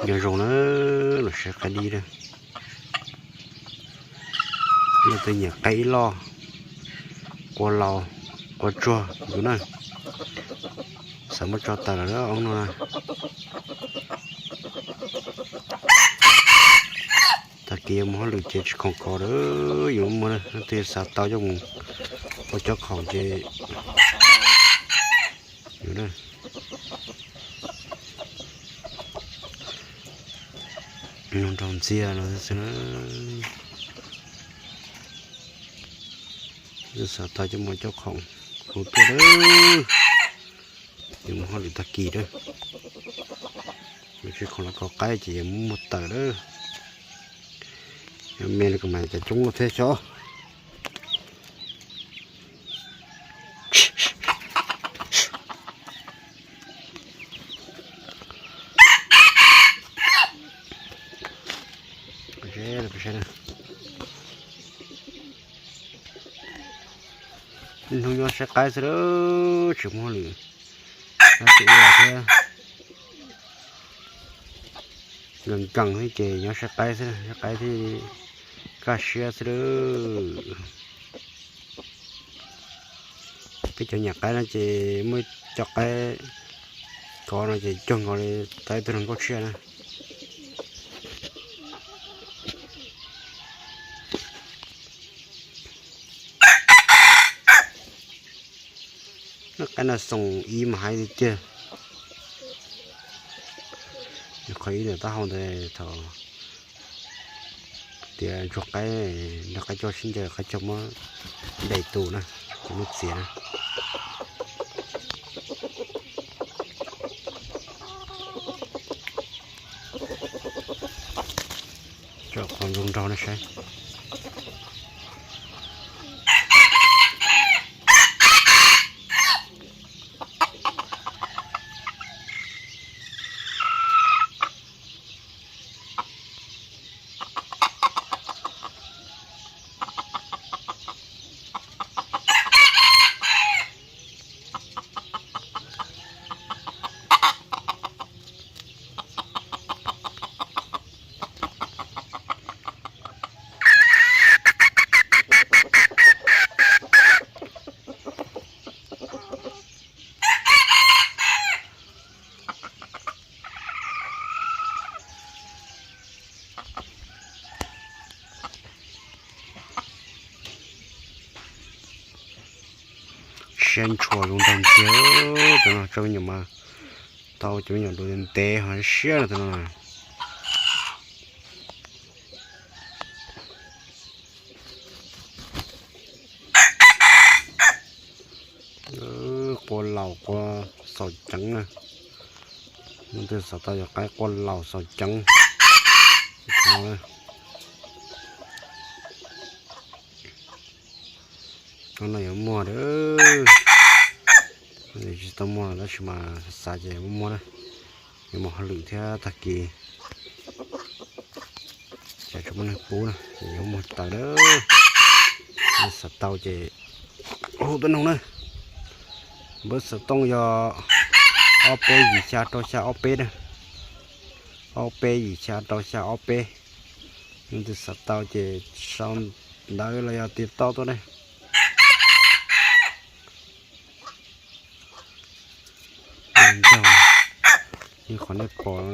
Nyob zoo na, los saib qaib dib na. Leej twg nyiam qaib ib loj, qua laus, qua tsuag yus na. Xav muab tso tawm lawm oob no na. Tag kis yuav mus hauj lwm ces tsis khoom kos lawm, yuav muag na. Leej twg xav tau coj mus ua cob khoom ces yus na. Nrog ntxiag no xwb na. Xav tau coj mus ua cob khoom, hu tuaj lawm, yuav mus hauj lwm tag kis lawm. Tsis khoom los kos qaib ces yuav muab muag tawm lawm. Yog me li kuv mas cov coob thiab xyov. Hnub nyob saib qaib xwb lawm, tsis muaj hauj lwm thiab. Nkees nkees thiab ces nyob saib qaib xwb, saib qaib thiab kaj siab xwb lawm. Peb cov nyiam qaib no ces muaj cov qaib kov no ces cuag nkaus li tau ib tug hluas nkauj tshiab na. Lub qaib no xoom ib mas hais tiag tiag. Qhov ib ntawm taub hau ntawd thaum tias ntsuag qaib, nrog qaib coj sib ncaws, qaib coj muab ntes tus na, tus muab txiav na. Tso qhov zoo nraug no saib. Siab ntshua zoo nraug ntxiag, tus no tso me nyuam mas tau cov me nyuam dua ntev ho siab no tus no. Qua laus qua xaus ceev na. Leej twg xav tau yog qaib qua laus xaus ceev. Ob no yuav muag a, tsis tau muag tab sis mas xav ces muab muag na. Yuav mus hauj lwm thiab tag kis ces tsis muaj neeg pub na ces yuav muag tawm a. Xav tau ces hu tuaj noog na. Npawb xov tooj yog ob peb yim xya rau xya ob peb na. Ob peb yim xya rau xya ob peb. Leej twg xav tau ces sau ntawv los yog tiv toj tuaj ne. Ib qhov nej pom